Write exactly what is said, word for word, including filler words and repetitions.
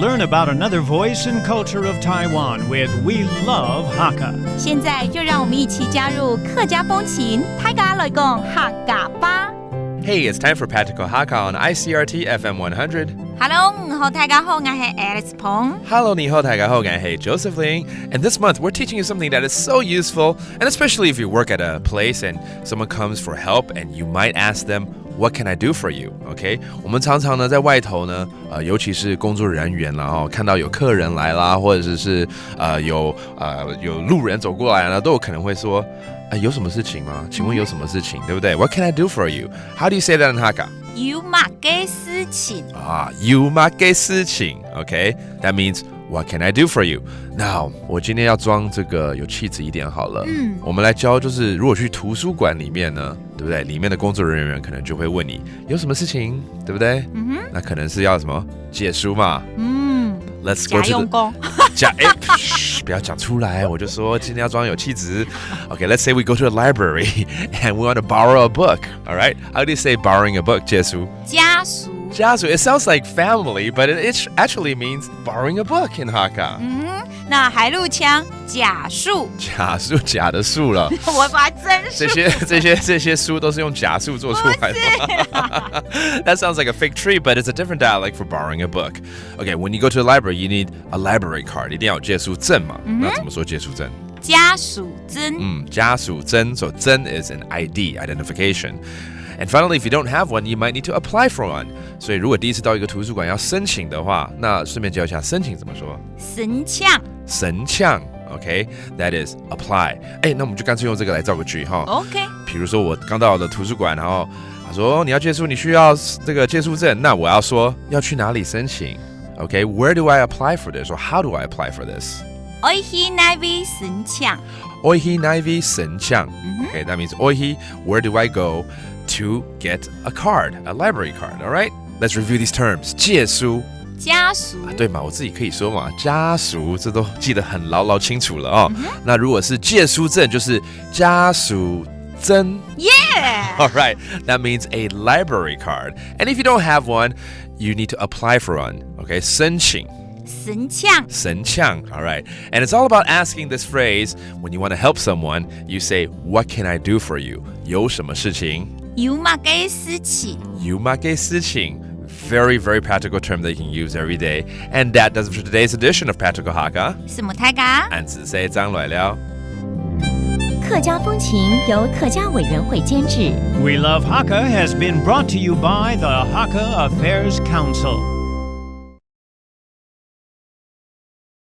Learn about another voice and culture of Taiwan with We Love Hakka. 现在就让我们一起加入客家风情，大家来讲客家吧。 Hey, it's time for Practical Hakka on I C R T F M one hundred. Hello，你好，大家好，我是 Alice 彭。 Hello, 你好，大家好，我是 Joseph Ling. And this month, we're teaching you something that is so useful, and especially if you work at a place and someone comes for help and you might ask them, "What can I do for you?" Okay? 我们常常呢，在外头呢，呃，尤其是工作人员啦，哦，看到有客人来啦，或者是，呃，有，呃，有路人走过来呢，都有可能会说，呃，有什么事情吗？请问有什么事情，对不对？What can I do for you? How do you say that in Hakka? 有么个事情？ 啊，有么个事情？Okay, that means, "What can I do for you?" Now, 我今天要装这个有气质一点好了。嗯。我们来教，就是如果去图书馆里面呢，对不对？里面的工作人员可能就会问你有什么事情，对不对？嗯哼。那可能是要什么？借书嘛。嗯。 Let's go 假用 to the 功。 假，哎，嘘，不要讲出来，我就说今天要装有气质。Okay, let's say we go to a library and we want to borrow a book. All right, how do you say borrowing a book? 借书。家属。 借书. It sounds like family, but it, it actually means borrowing a book in Hakka. 嗯哼，那海陆腔，假书。 借书，假的书了。我把真书。这些这些这些书都是用假书做出来的。不是啦。 That sounds like a fake tree, but it's a different dialect for borrowing a book. Okay, when you go to a library, you need a library card. 一定要有借书证嘛。嗯哼。那怎么说借书证？家属证。嗯，借书证。So 证 is an I D, identification. And finally, if you don't have one, you might need to apply for one. 所以如果第一次到一个图书馆要申请的话，那顺便教一下申请怎么说？申请。申请。Okay, that is apply. 哎，那我们就干脆用这个来造个句哈。 OK。 比如说我刚到的图书馆，然后他说你要借书，你需要这个借书证，那我要说要去哪里申请？Okay, where do I apply for this, or how do I apply for this? 愛去哪位申请？ 어디에申请. Mhm. Okay, that means 어디, where do I go to get a card, a library card? All right, let's review these terms. 借书。家属。 啊，对嘛，我自己可以说嘛，借书，这都记得很牢牢清楚了哦。那如果是借书证，就是借书证。 Yeah。 All right, that means a library card. And if you don't have one, you need to apply for one. Okay, 申请。申请。 申请. All right. And it's all about asking this phrase when you want to help someone. You say, "What can I do for you?" 有什么事情？有么个事情？有么个事情？Very, very practical term that you can use every day. And that does it for today's edition of Practical Hakka. 什么大家？俺是谁张来了。客家风情由客家委员会监制。 We Love Hakka has been brought to you by the Hakka Affairs Council.